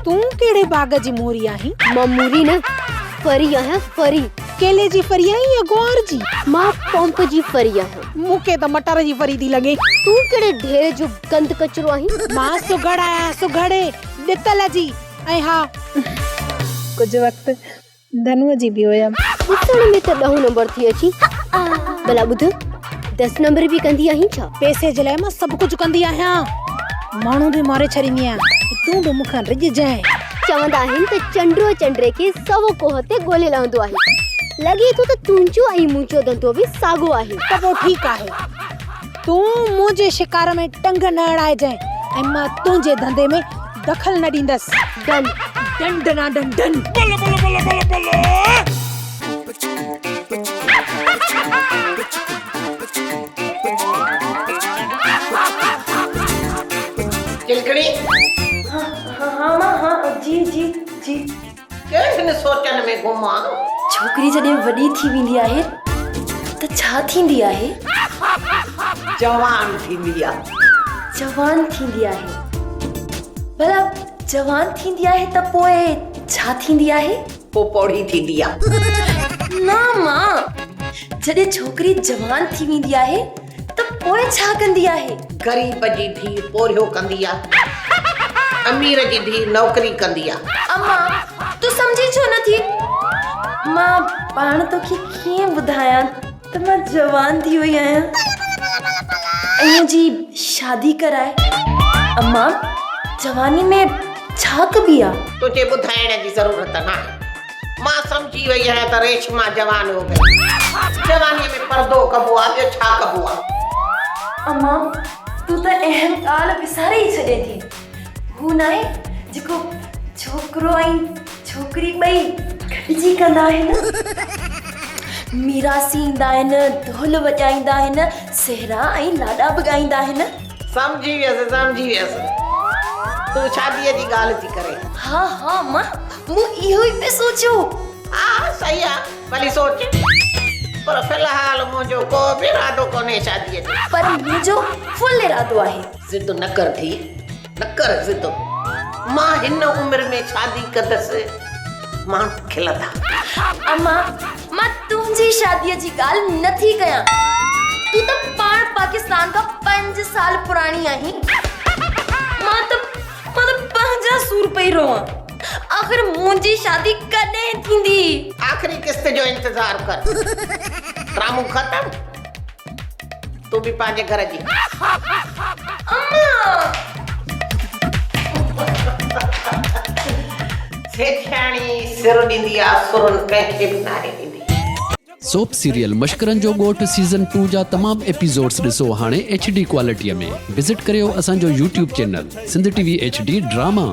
تون ڪهڙي باغ جي موري آهين؟ مان موري نه، ڦري آهيان، ڦري. ڪيلي جي ڦري آهين يا گوار جي؟ مان پمپ جي ڦري آهيان. مون کي ته مٽر جي ڦري ٿي لڳي. تون ڪهڙي ڍير جو گند ڪچرو آهين؟ مان سگهڙ آهيان، سگهڙ، ڏتل جي. ۽ ها، ڪجهه وقت ڌنوء جي به هيم. ڏسڻ ۾ ته ڏهون نمبر ٿي اچين. ڀلا ٻڌ، دس نمبر به ڪندي آهين ڇا؟ پئسي جي لاء مان سڀ ڪجهه ڪندي آهيان. ماڻهو به ماري ڇڏيندي آهيان ۽ تون به مون کان ڊڄجانء. چوندا آهن ته چنڊو چنڊري کي سو ڪوهه تي ڳولي لهندو آهي. لڳي ٿو ته تنهنجو ۽ منهنجو ڌنڌو به ساڳو آهي. ته پوء ٺيڪ آهي. تون منهنجي شڪار ۾ ٽنگ نه اڙائجانء ۽ مان تنهنجي ڌنڌي ۾ دخل نه ڏيندس. ڊن. ڊن ڊنا ڊن ڊن. چلڪڻي. ها ها مان ها جي جي جي. ڪهڙين سوچن ۾ گم آن؟ ڇوڪري جڏهن وڏي ٿي ويندي آهي ته ڇا ٿيندي آهي؟ جوان ٿيندي آ. جوان ٿيندي آهي. ڀلا جوان ٿيندي آهي ته پوء ڇا ٿيندي آهي؟ پوء پوڙهي ٿيندي آ. نه مان، جڏهن ڇوڪري جوان ٿي ويندي آهي ته پوء ڇا ڪندي آهي؟ غريب جي ڌيء پورهيو ڪندي آ، امير جي ڌيء نوڪري ڪندي آ. امان، تون سمجهين ڇو نه ٿي؟ مان پاڻ توکي ڪيئن ٻڌايان ته مان جوان ٿي وئي آهيان ۽ منهنجي شادي ڪرائي. امان، جواني ۾ ڇا ڪبي آ؟ تنهنجي ٻڌائڻ جي ضرورت ناهي. مان سمجهي وئي آهيان ته ريشما جوان هو گئي. جوانيء ۾ پردو ڪبو آ، ٻيو ڇا ڪبو آ؟ امان، تون ته اهم ڳالهه وساري ئي ڇڏين ٿي. هو ناهي جيڪو ڇوڪرو ۽ ڇوڪري ٻئي گڏجي ڪندا آهن. ميراثي ايندا آهن، دهل وڄائيندا آهن، سهرا ۽ لاڏا به ڳائيندا آهن. سمجهي ويس، سمجهي ويس. تون شاديء جي ڳالهه ٿي ڪرين. ها ها امان، مون اهو ئي پئي سوچيو. ها صحيح آ، ڀلي سوچ. پر في الحال منهنجو ڪو به ارادو ڪونهي شاديء جو. پر منهنجو فل ارادو آهي. ضد نه ڪر ڌيء، نه ڪر ضد. مان هن عمر ۾ شادي ڪندس، ماڻهو کلندا. امان، مان تنهنجي شاديء جي ڳالهه نه ٿي ڪيان. تون ته پاڻ پاڪستان کان پنج سال پراڻي آهين. مان ته مان ته پنهنجا سور پئي روئان. آخر منهنجي شادي ڪڏهن ٿيندي؟ آخري قسط جو انتظار ڪر. ڊرامو ختم. تون به پنهنجي گهر جي. امان! سيٺياڻي سر ڏيندي آ، سرن ڪنهن کي به ناهي ڏيندي. سوپ سيريل مشڪرن جو ڳوٺ سيزن ٽو جا تمام ايپيسوڊس ڏسو هاڻي ايڇ ڊي ڪوالٽي ۾ وزٽ ڪريو اسان جو YouTube channel Sindh T V H D drama.